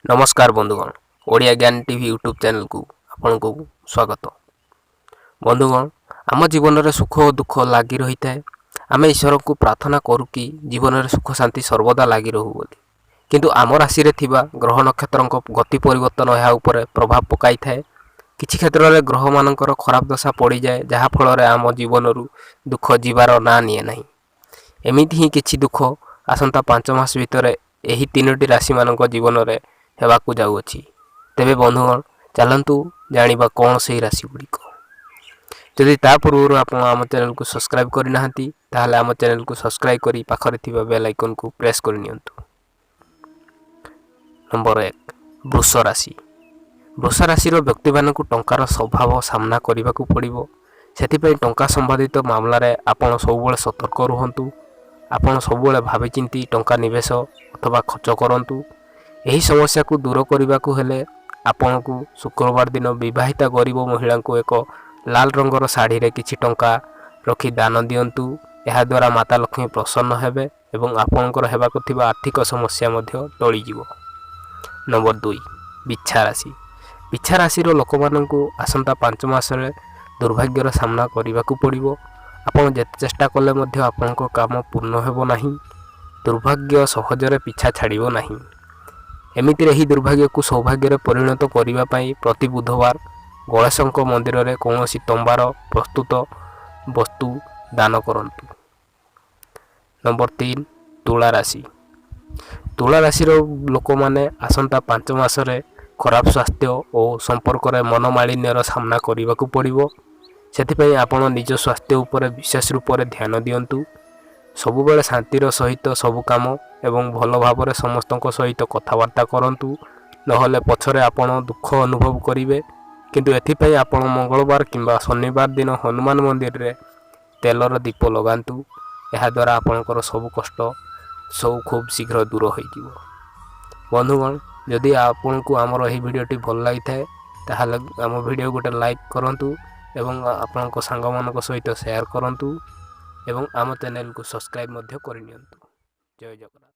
ନମସ୍କାର ବନ୍ଧୁଗଣ, ଓଡ଼ିଆ ଜ୍ଞାନ ଟିଭି ୟୁଟ୍ୟୁବ୍ ଚ୍ୟାନେଲକୁ ଆପଣଙ୍କୁ ସ୍ୱାଗତ। ବନ୍ଧୁଗଣ, ଆମ ଜୀବନରେ ସୁଖ ଓ ଦୁଃଖ ଲାଗି ରହିଥାଏ। ଆମେ ଈଶ୍ୱରଙ୍କୁ ପ୍ରାର୍ଥନା କରୁ କି ଜୀବନରେ ସୁଖ ଶାନ୍ତି ସର୍ବଦା ଲାଗି ରହୁ ବୋଲି। କିନ୍ତୁ ଆମ ରାଶିରେ ଥିବା ଗ୍ରହ ନକ୍ଷତ୍ରଙ୍କ ଗତି ପରିବର୍ତ୍ତନ ଏହା ଉପରେ ପ୍ରଭାବ ପକାଇଥାଏ। କିଛି କ୍ଷେତ୍ରରେ ଗ୍ରହମାନଙ୍କର ଖରାପ ଦଶା ପଡ଼ିଯାଏ, ଯାହାଫଳରେ ଆମ ଜୀବନରୁ ଦୁଃଖ ଯିବାର ନାଁ ନିଏ ନାହିଁ। ଏମିତି ହିଁ କିଛି ଦୁଃଖ ଆସନ୍ତା 5 ମାସ ଭିତରେ ଏହି ତିନୋଟି ରାଶିମାନଙ୍କ ଜୀବନରେ ହେବାକୁ ଯାଉଅଛି। ତେବେ ବନ୍ଧୁଗଣ, ଚାଲନ୍ତୁ ଜାଣିବା କ'ଣ ସେହି ରାଶି ଗୁଡ଼ିକ। ଯଦି ତା ପୂର୍ବରୁ ଆପଣ ଆମ ଚ୍ୟାନେଲକୁ ସବସ୍କ୍ରାଇବ୍ କରିନାହାନ୍ତି, ତାହେଲେ ଆମ ଚ୍ୟାନେଲକୁ ସବସ୍କ୍ରାଇବ୍ କରି ପାଖରେ ଥିବା ବେଲ୍ ଆଇକନ୍କୁ ପ୍ରେସ୍ କରିନିଅନ୍ତୁ। ନମ୍ବର 1, ବୃଷ ରାଶି। ବୃଷ ରାଶିର ବ୍ୟକ୍ତିମାନଙ୍କୁ ଟଙ୍କାର ଅଭାବ ସାମ୍ନା କରିବାକୁ ପଡ଼ିବ। ସେଥିପାଇଁ ଟଙ୍କା ସମ୍ବନ୍ଧିତ ମାମଲାରେ ଆପଣ ସବୁବେଳେ ସତର୍କ ରୁହନ୍ତୁ। ଆପଣ ସବୁବେଳେ ଭାବିଚିନ୍ତି ଟଙ୍କା ନିବେଶ ଅଥବା ଖର୍ଚ୍ଚ କରନ୍ତୁ। ଏହି ସମସ୍ୟାକୁ ଦୂର କରିବାକୁ ହେଲେ ଆପଣଙ୍କୁ ଶୁକ୍ରବାର ଦିନ ବିବାହିତା ଗରିବ ମହିଳାଙ୍କୁ ଏକ ଲାଲ ରଙ୍ଗର ଶାଢ଼ୀରେ କିଛି ଟଙ୍କା ରଖି ଦାନ ଦିଅନ୍ତୁ। ଏହାଦ୍ୱାରା ମାତା ଲକ୍ଷ୍ମୀ ପ୍ରସନ୍ନ ହେବେ ଏବଂ ଆପଣଙ୍କର ହେବାକୁ ଥିବା ଆର୍ଥିକ ସମସ୍ୟା ମଧ୍ୟ ଟଳିଯିବ। ନମ୍ବର 2, ବିଛା ରାଶି। ବିଛା ରାଶିର ଲୋକମାନଙ୍କୁ ଆସନ୍ତା 5 ମାସରେ ଦୁର୍ଭାଗ୍ୟର ସାମ୍ନା କରିବାକୁ ପଡ଼ିବ। ଆପଣ ଯେତେ ଚେଷ୍ଟା କଲେ ମଧ୍ୟ ଆପଣଙ୍କ କାମ ପୂର୍ଣ୍ଣ ହେବ ନାହିଁ। ଦୁର୍ଭାଗ୍ୟ ସହଜରେ ପିଛା ଛାଡ଼ିବ ନାହିଁ। ଏମିତିରେ ଏହି ଦୁର୍ଭାଗ୍ୟକୁ ସୌଭାଗ୍ୟରେ ପରିଣତ କରିବା ପାଇଁ ପ୍ରତି ବୁଧବାର ଗଣେଶଙ୍କ ମନ୍ଦିରରେ କୌଣସି ତମ୍ବାର ପ୍ରସ୍ତୁତ ବସ୍ତୁ ଦାନ କରନ୍ତୁ। ନମ୍ବର 3, ତୁଳା ରାଶି। ତୁଳା ରାଶିର ଲୋକମାନେ ଆସନ୍ତା 5 ମାସରେ ଖରାପ ସ୍ୱାସ୍ଥ୍ୟ ଓ ସମ୍ପର୍କରେ ମନମାଳିନ୍ୟର ସାମ୍ନା କରିବାକୁ ପଡ଼ିବ। ସେଥିପାଇଁ ଆପଣ ନିଜ ସ୍ୱାସ୍ଥ୍ୟ ଉପରେ ବିଶେଷ ରୂପରେ ଧ୍ୟାନ ଦିଅନ୍ତୁ। ସବୁବେଳେ ଶାନ୍ତିର ସହିତ ସବୁ କାମ ଏବଂ ଭଲ ଭାବରେ ସମସ୍ତଙ୍କ ସହିତ କଥାବାର୍ତ୍ତା କରନ୍ତୁ, ନହେଲେ ପଛରେ ଆପଣ ଦୁଃଖ ଅନୁଭବ କରିବେ। କିନ୍ତୁ ଏଥିପାଇଁ ଆପଣ ମଙ୍ଗଳବାର କିମ୍ବା ଶନିବାର ଦିନ ହନୁମାନ ମନ୍ଦିରରେ ତେଲର ଦୀପ ଲଗାନ୍ତୁ। ଏହାଦ୍ୱାରା ଆପଣଙ୍କର ସବୁ କଷ୍ଟ ସବୁ ଖୁବ୍ ଶୀଘ୍ର ଦୂର ହୋଇଯିବ। ବନ୍ଧୁଗଣ, ଯଦି ଆପଣଙ୍କୁ ଆମର ଏହି ଭିଡ଼ିଓଟି ଭଲ ଲାଗିଥାଏ, ତାହେଲେ ଆମ ଭିଡ଼ିଓ ଗୋଟେ ଲାଇକ୍ କରନ୍ତୁ ଏବଂ ଆପଣଙ୍କ ସାଙ୍ଗମାନଙ୍କ ସହିତ ସେୟାର କରନ୍ତୁ ଏବଂ ଆମ ଚ୍ୟାନେଲକୁ ସବସ୍କ୍ରାଇବ୍ ମଧ୍ୟ କରିନିଅନ୍ତୁ। ଜୟ ଜଗନ୍ନାଥ।